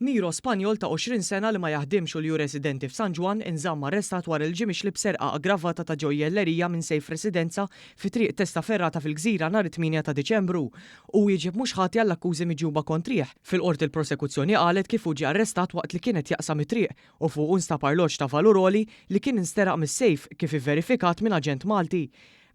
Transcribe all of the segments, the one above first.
Niro Spanjol ta' 20 sena li ma jaħdimx u li hu residenti f'San Ġwann inżamm arrestat wara li ġie mixli b'serqa aggravata ta' ġojjellerija minn sejf residenza fi Triq Testaferrata fil-Gżira nhar it-8 ta' Diċembru. Hu wieġeb mhux ħati għall-akkużi miġjuba kontrih. Fil-Qorti l-Prosekuzzjoni qalet kif hu ġie arrestat waqt li kien qed jaqsam it-triq u fuqu nstab arloġġ ta' valur għoli li kien insteraq mis-sejf kif ivverifikat minn aġent Malti.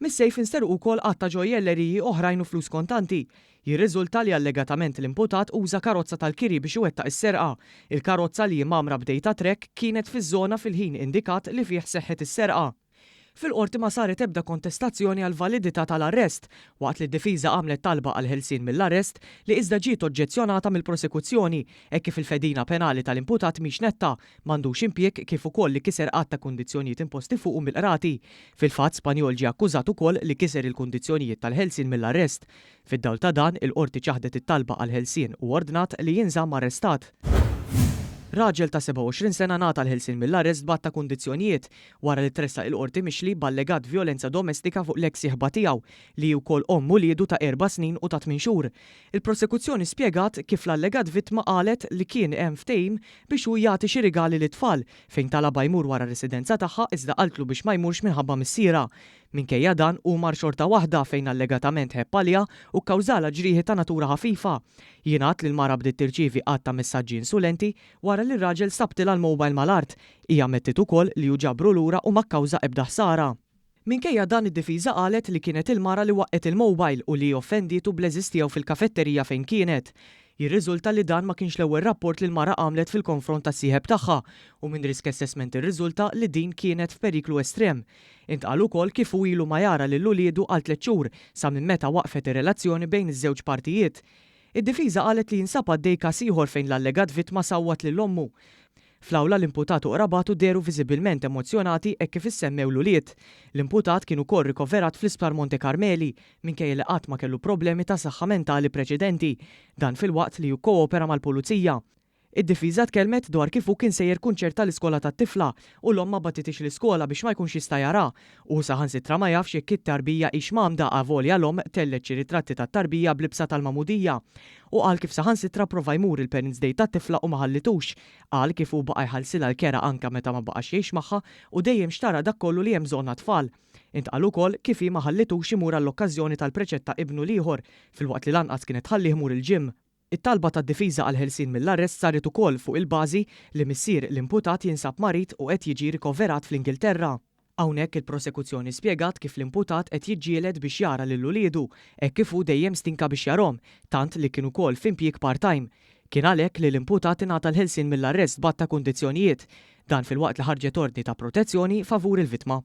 Mis-sejf insterqu wkoll għadd ta' ġojjelleriji oħrajn u flus kontanti. Jirriżulta li allegatament l-imputat uża karozza tal-kiri biex iwettaq is-serqa. Il-karozza li hi mgħammra b'data track kienet fiż-żona fil-ħin indikat li fih seħħet is-serqa. Fil-Qorti ma saret ebda kontestazzjoni għall-validità tal-arrest, waqt li d-difiża għamlet talba għall-ħelsien mill-arrest li iżda ġiet oġġezzjonata mill-prosekuzzjoni hekk kif il-fedina penali tal-imputat mhix netta, m'għandux impjieg kif ukoll li kiser għadd ta' kundizzjonijiet imposti fuqu mill-qrati. Fil-fatt, Spagnol ġie akkużat ukoll li kiser il-kundizzjonijiet tal-ħelsien mill-arrest. Fid-dawl ta' dan, il-Qorti ċaħdet it-talba għall-ħelsien u ordnat li jinżamm arrestat. Raġel ta' 27 sena ngħata l-ħelsien mill-arrest b'għadd ta' kundizzjonijiet wara li tressaq il-Qorti mixli b'allegat vjolenza domestika fuq l-eks sieħba tiegħu, li hi wkoll omm uliedu ta' erba' snin u ta' tmien xhur. Il-prosekuzzjoni spjegat kif l-allegat vittma qalet li kien hemm ftehim biex hu jagħti xi rigali lit-tfal, fejn talabha jmur wara r-residenza tagħha iżda qaltlu biex ma jmurx minħabba missierha. Minkejja dan, hu mar xorta waħda fejn allegatament ħebb għaliha u kkawżalha ġrieħi ta' natura ħafifa. Jingħad li l-mara bdiet tirċievi għadd ta' messaġġi insulenti wara li r-raġel sabtilha l-mobile mal-art. Hija ammettiet ukoll li hu ġabru lura u ma kkawża ebda ħsara. Minkejja dan id-difiża qalet li kienet il-mara li waqqgħet il-mobile u li hi offendietu bl-għeżież tiegħu fil-kafetterija fejn kienet. Jirriżulta li dan ma kienx l-ewwel rapport li l-mara għamlet fil-konfront tas-sieħeb tagħha u minn risk assessment irriżulta li din kienet f'periklu estrem. Intqal ukoll kif hu ilu ma jara lil uliedu għal tliet xhur sa minn meta waqfet ir-relazzjoni bejn iż-żewġ partijiet. Id-difiża qalet li jinsab għaddej każ ieħor fejn l-allegat vittma sawwat lil ommu. Fl-awla l-imputat u qrabatu dehru viżibilment emozzjonati hekk kif issemmew l-ulied. L-imputat kien ukoll rikoverat fl-Isptar Monte Carmeli minkejja li qatt ma kellu problemi ta' saħħa mentali preċedenti. Dan filwaqt li hu kkoopera mal-Pulizija. Id-difiża tkellmet dwar kif hu kien sejjer kunċert tal-iskola tat-tifla u l-omm ma bagħtitix l-iskola biex ma jkunx jista' jaraha. Hu saħansitra ma jafx jekk it-tarbija hix mgħammda avolja l-omm tellgħet xi ritratti tat-tarbija b'libsa tal-magħmudija. Hu qal kif saħansitra prova jmur il-Parents Day tat-tifla u ma ħallitux. Qal kif hu baqa' jħallsilha l-kera anke meta ma baqax jgħix magħha u dejjem xtara dak kollu li hemm bżonn għat-tfal. Intqal ukoll kif hi ma ħallitux imur għall-okkażjoni tal-preċett ta' ibnu l-ieħor filwaqt li lanqas kienet tħallih imur il-gym. It-talba tad-difiża għall-ħelsien mill-arrest saret ukoll fuq il-bażi li missier l-imputat jinsab marid u qed jiġi rikoverat fl-Ingilterra. Hawnhekk il-prosekuzzjoni spjegat kif l-imputat qed jiġġieled biex jara lil uliedu hekk kif hu dejjem stinka biex jarhom, tant li kien ukoll f'impjieg part-time. Kien għalhekk li l-imputat ingħata l-ħelsien mill-arrest b'għadd ta' kundizzjonijiet. Dan filwaqt li ħarġet ordni ta' protezzjoni favur il-vittma.